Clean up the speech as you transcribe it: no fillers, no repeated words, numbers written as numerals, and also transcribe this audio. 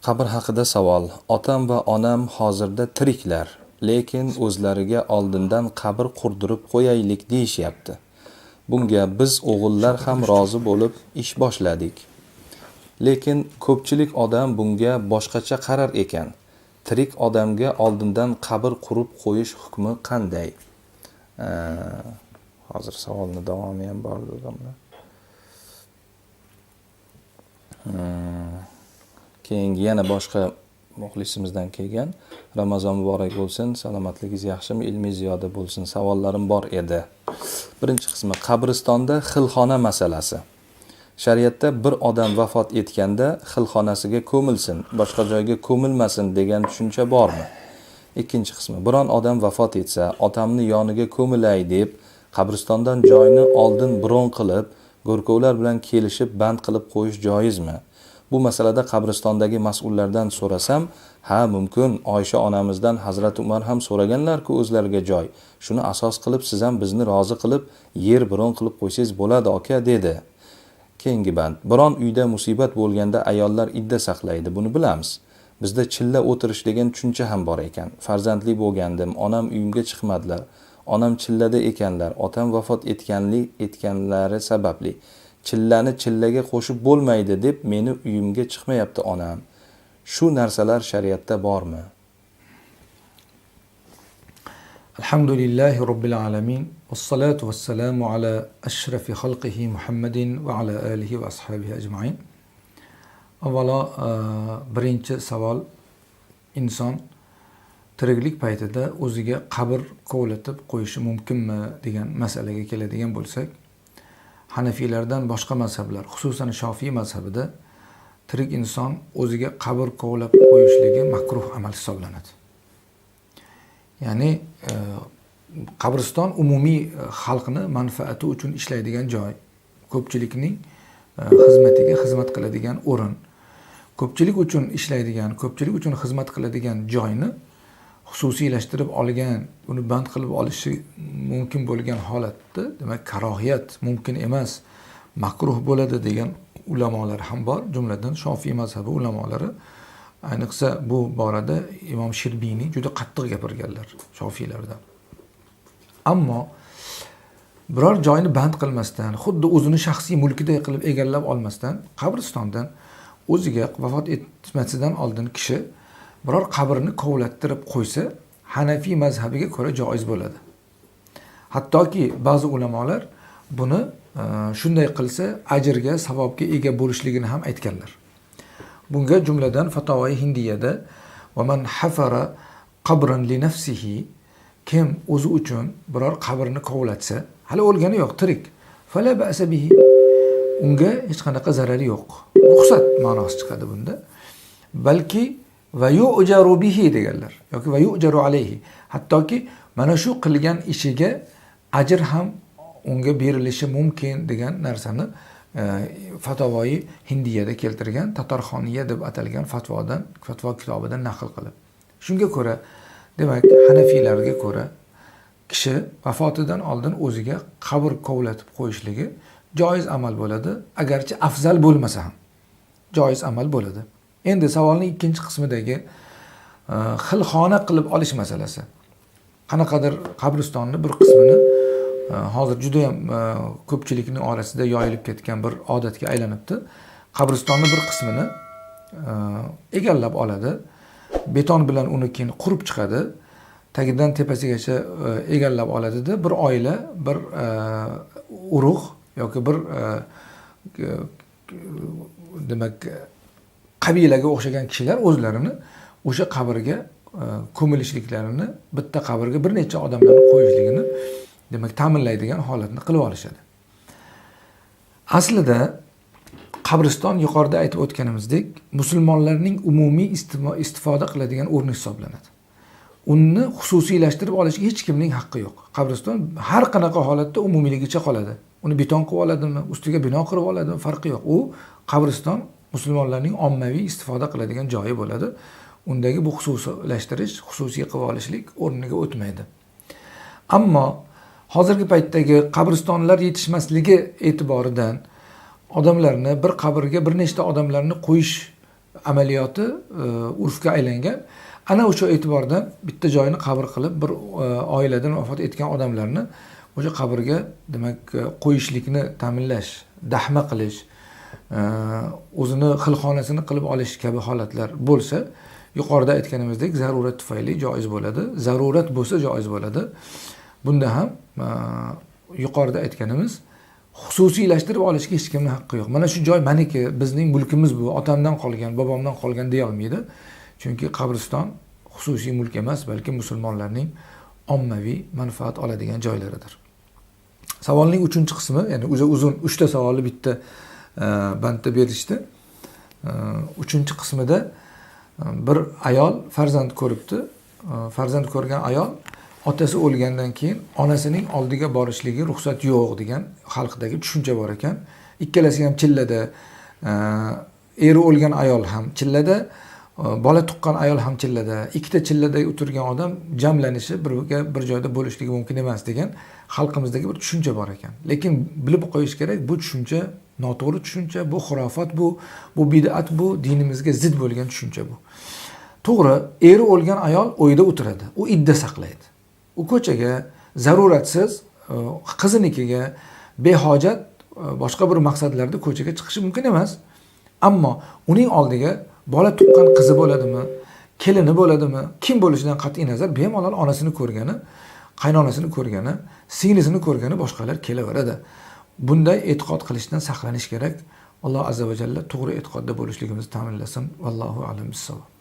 Qabr haqida savol. Otam va onam hozirda tiriklar, lekin o'zlariga oldindan qabr qurdirib qo'yaylik deyishyapti. Bunga biz o'g'illar ham rozi bo'lib ish boshladik. Lekin ko'pchilik odam bunga boshqacha qarar ekan. Tirik odamga oldindan qabr qurib qo'yish hukmi qanday? Hozir savolni davomi ham bor odamlar. Keyingi yana boshqa muxlisimizdan kelgan. Ramazon muborak bo'lsin, salomatligingiz yaxshimi, ilmingiz ziyoda bo'lsin. Savollarim bor edi. Birinchi qismi qabristonda xilxona masalasi. Shariatda bir odam vafot etganda xilxonasiga ko'milsin, boshqa joyga ko'milmasin degan tushuncha bormi? Ikkinchi qismi, biron odam vafot etsa, otamni yoniga ko'milay deb qabristondan joyni oldin bron qilib, go'rkovlar bilan kelishib band qilib qo'yish joizmi? Bu masalada qabristondagi mas'ullardan so'rasam, ha mumkin, Oysha onamizdan Hazrat Umar ham so'raganlar-ku o'zlariga joy. Shuni asos qilib siz ham bizni rozi qilib yer bron qilib qo'ysangiz bo'ladi aka dedi. Keyingi band. Biron uyda musibat bo'lganda ayollar idda saqlaydi, buni bilamiz. Bizda chilla o'tirish degan tushuncha ham bor ekan. Farzandli bo'lgandim, onam uyimga chiqmadilar. Onam chillada ekanlar, otam vafot etganlari sababli. Chillani chillaga qo'shib bo'lmaydi deb meni uyimga chiqmayapti onam. Shu narsalar shariatda bormi? Alhamdulillahi robbil alamin. Vassalatu vassalamu ala ashrafi xalqihi Muhammadin va ala alihi va ashabihi ajmain. Avvalo birinchi savol, inson tiriklik paytida o'ziga qabr kovlatib qo'yishi mumkinmi degan masalaga keladigan bo'lsak, Hanafiylardan boshqa mazhablar, xususan Shofiy mazhabida tirik inson o'ziga qabr kovlab qo'yishligi makruh amal hisoblanadi. Ya'ni qabriston umumiy xalqni manfaati uchun ishlaydigan joy, ko'pchilikning xizmatiga xizmat qiladigan o'rin. Ko'pchilik uchun ishlaydigan, ko'pchilik uchun xizmat qiladigan joyni xususiylashtirib olgan, uni band qilib olishi mumkin bo'lgan holatda, demak, karohiyat mumkin emas, makruh bo'ladi degan ulamolar ham bor. Jumladan Shofiy mazhabi ulamolari, ayniqsa bu borada Imom Shirbiniy juda qattiq gapirganlar Shofiylardan. Ammo biror joyni band qilmasdan, xuddi o'zini shaxsiy mulkiday qilib egallab olmasdan, qabristondan o'ziga vafot etmasidan oldin kishi biror qabrni kovlattirib qo'ysa, Hanafiy mazhabiga ko'ra joiz bo'ladi. Hattoki ba'zi ulamolar buni shunday qilsa ajrga, savobga ega bo'lishligini ham aytganlar. Bunga jumladan Fatavoi Hindiyada va man hafara qabran li nafsihi, kim o'zi uchun biror qabrni kovlatsa, hali o'lgani yo'q, tirik, fala ba'sa bihi, unga hech qanaqa zarari yo'q. Ruxsat ma'nosi chiqadi bunda. Balki va yu'jaru bihi deganlar yoki va yu'jaru alayhi, hattoki mana shu qilgan ishiga ajr ham unga berilishi mumkin degan narsani Fatavoi Hindiyada keltirgan, Tatarxoniya deb atalgan fatvodan, fatvo kitobidan naql qilib. Shunga ko'ra, demak, Hanafiylarga ko'ra kishi vafotidan oldin o'ziga qabr kovlatib qo'yishligi joiz amal bo'ladi, agarchi afzal bo'lmasa ham joiz amal bo'ladi. Endi savolning ikkinchi qismidagi xilxona qilib olish masalasi. Qanaqadir qabristonni bir qismini hozir juda ham ko'pchilikning orasida yoyilib ketgan bir odatga aylanibdi. Qabristonni bir qismini egallab oladi. Beton bilan uni keyin qurib chiqadi. Tagidan tepasigacha egallab oladida bir oila, bir urug' yoki bir demak qabilaga o'xshagan kishilar o'zlarini o'sha qabrga ko'milishliklarini, bitta qabrga bir necha odamlarni qo'yishligini demak ta'minlaydigan holatni qilib olishadi. Aslida qabriston yuqorida aytib o'tganimizdek musulmonlarning umumiy istifoda qiladigan o'rni hisoblanadi. Uni xususiylashtirib olishga hech kimning haqqi yo'q. Qabriston har qanaqa holatda umumiyligicha qoladi. Uni beton qilib oladimi, ustiga bino qurib oladimi, farqi yo'q. U qabriston musulmonlarning ommaviy istifoda qiladigan joyi bo'ladi. Undagi bu xususiylashtirish, xususiy qilib olishlik o'rniga o'tmaydi. Ammo hozirgi paytdagi qabristonlar yetishmasligi e'tiboridan odamlarni bir qabrga bir nechta odamlarni qo'yish amaliyoti urfga aylangan. Ana o'sha e'tibordan bitta joyini qabr qilib bir oiladan vafot etgan odamlarni o'sha qabrga demak qo'yishlikni ta'minlash, dahma qilish, o'zini xilxonasini qilib olish kabi holatlar bo'lsa, yuqorida aytganimizdek zarurat tufayli joiz bo'ladi. Zarurat bo'lsa joiz bo'ladi. Bunda ham yuqorida aytganimiz xususiylashtirib olishga hech kimning haqqi yo'q. Mana shu joy meniki, bizning mulkimiz bu, otamdan qolgan, bobomdan qolgan deya olmaydi. Chunki qabriston xususiy mulk emas, balki musulmonlarning ommaviy manfaat oladigan joylaridir. Savolning 3-qismi, ya'ni o'zi uzun 3 ta savolni bitta bandda berishdi. 3-qismida bir ayol farzand ko'ribdi. Farzand ko'rgan ayol otasi o'lgandan keyin onasining oldiga borishligi ruxsat yo'q degan xalqdagi tushuncha bor ekan. Ikkalasi ham chillada, eri o'lgan ayol ham chillada, bola tuqqan ayol ham chillada, ikkita chillada o'tirgan odam jamlanishi, bir joyda bo'lishligi mumkin emas degan xalqimizdagi bir tushuncha bor ekan. Lekin bilib qo'yish kerak, bu tushuncha noto'g'ri tushuncha, bu xurofot, bu bid'at, bu dinimizga zid bo'lgan tushuncha bu. To'g'ri, eri o'lgan ayol uyda o'tiradi, u idda saqlaydi. U ko'chaga zaruratsiz qizinikiga behojat boshqa bir maqsadlarda ko'chaga chiqishi mumkin emas. Ammo uning oldiga bola tuqqan qizi bo'ladimi, kelini bo'ladimi, kim bo'lishidan qat'iy nazar bemalol onasini ko'rgani, qaynonasini ko'rgani, singlisini ko'rgani boshqalar kelaveradi. Bunday e'tiqod qilishdan saqlanish kerak. Alloh azza va jalla to'g'ri e'tiqodda bo'lishligimizni ta'minlasin. Vallohu a'lam bissavob.